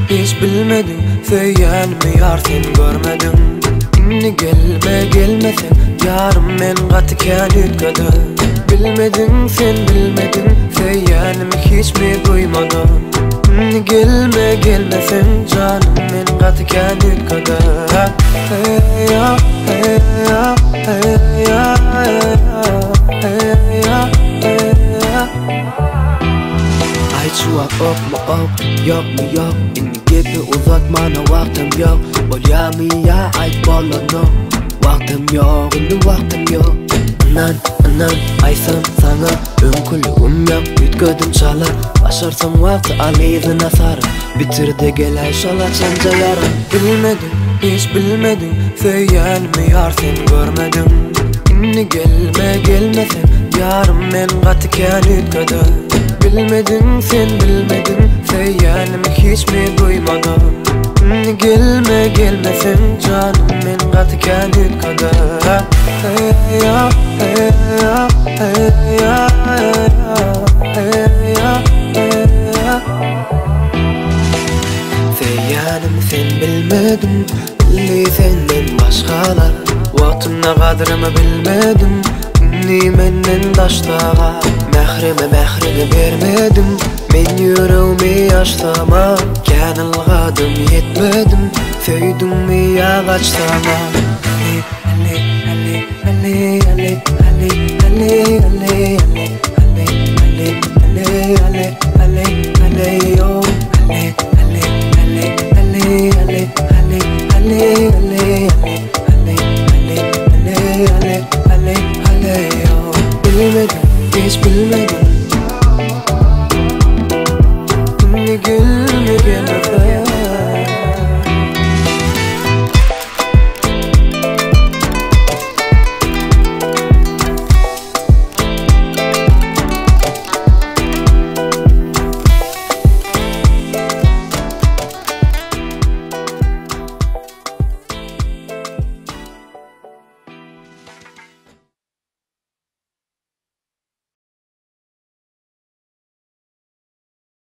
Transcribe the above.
hiç bilmediň Söýýänimi ýar sen görmediň Indi gelme gelmeseň Ýarym men gaty kän üýtgedim Bilmediň sen bilmediň Söýýänimi hiç mi duýmadyň Indi gelme gelmeseň Janym men gaty kän üýtgedim Hey ya hey ya hey ya hey ya hey ya Aý çuwak okmy ok, ýokmy ýok Indi gepi uzatmana wagtym ýok Bolýamy ýa aýt bolanok Wagtym ýok, indi wagtym ýok Ynan, ynan, aýtsam saňa Öňküligim ýok, üýtgedim çala Başarsaň wagty al yzyna sary Bitir-de geläý şol açanja ýaram Bilmediň, hiç bilmediň Söýýänimi ýar sen görmediň Indi gelme gelmeseň Ýarym men gaty kän üýtgedim Bilmediň sen bilmediň Söýýänimi hiç mi duýmadyň Indi gelme gelmeseň Janym men gaty kän üýtgedim Hey ya hey ya hey ya hey ya hey ya Söýýänimi sen bilmediň Bildi senden başgalar Wagtynda gadrymy bilmediň Indi menden daşda gal Mährime mähriňi bermediň Men ýüregimi açsama Kän ylgadym ýetmedim Söýdüňmi ýa gaçsama Ali Ali Ali Ali Ali Ali Ali Ali Ali Ali Ali Ali Ali Ali.